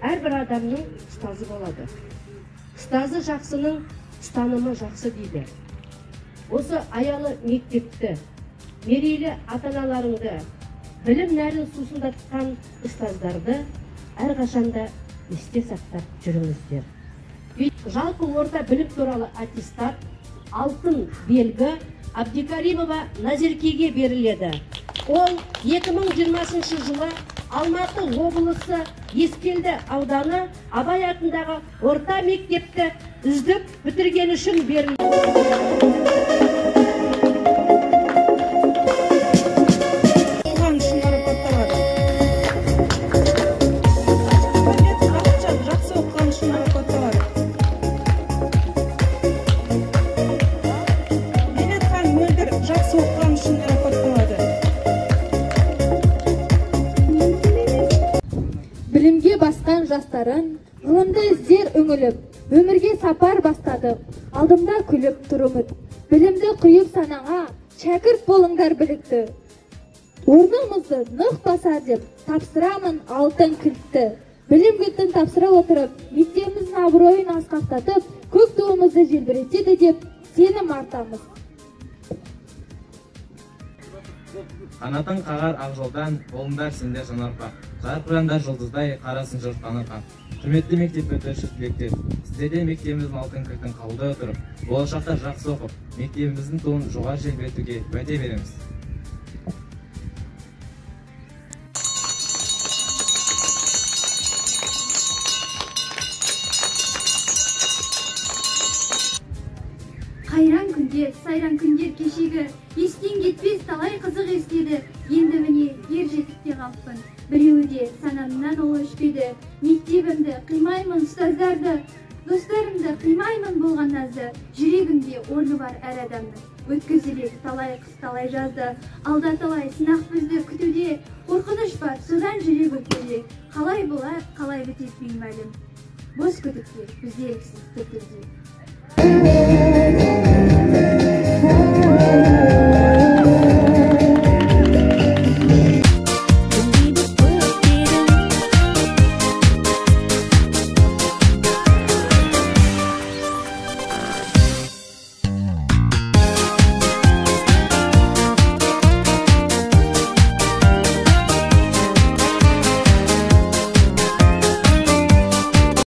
Әрбір адамның ұстазы болады. Ұстазы жақсының ұстанымы жақсы дейді. Осы аялы мектепті, мерейлі ата-аналарыңды, білім нәрін сусындатқан ұстаздарды әрқашанда есте сақтап жүріңіздер. Жалпы орта білім туралы аттестат алтын белгі Абдикаримова Назеркеге беріледі. Ол 2020 жылы Алматы облысы Ескелді ауданы Абай атындағы орта мектепті үздік бітірген үшін берілді. Оқыған үшін марапатталады. Бақытжан жақсы оқыған үшін марапатталады. Мелетхан Мөлдір жақсы оқыған үшін марапатталады. Білімге басқан жастарын, ғылымды іздер үңіліп, өмірге сапар бастадық, алдымда күліп тұр үміт. Білімді құйып санаңа, шәкірт болыңдар білікті. Орнымызды нық басар деп, тапсырамын алтын кілтті. Білім кілтін тапсыра отырып, мектебіміздің абыройын асқақтатып, көк туымызды желбіретеді деп сенім артамыз. Қанатын қағар ақ жолдан, болыңдар сендер жанарпа. Жарқырандар жұлдыздай, қарасын жұрт танырға. Құрметті мектеп бітіруші түлектер, сіздерден мектебіміздің алтын кілтін қабылдай отырып, болашақта жақсы оқып, мектебіміздің туын жоғары желбіретуге уәде береміз. Қайран күндер, сайран күндер кешегі, естен кетпес талай қызық естеді. Енді міне ер жетіп те қалыппын. Біреуі де санамнан ұлы өшпеді. Мектебімді қимаймын, ұстаздарды, достарымды қимаймын болған назды. Жүрегімде орны бар әр адамның. Өткізілер талай қыс, талай жазды. Алда талай сынақ бізді күтуде. Қорқыныш бар, содан жүрек өтуде. Қалай болар, қалай бітеді беймәлім. Бос күдікке бізде еріксіз түртуде.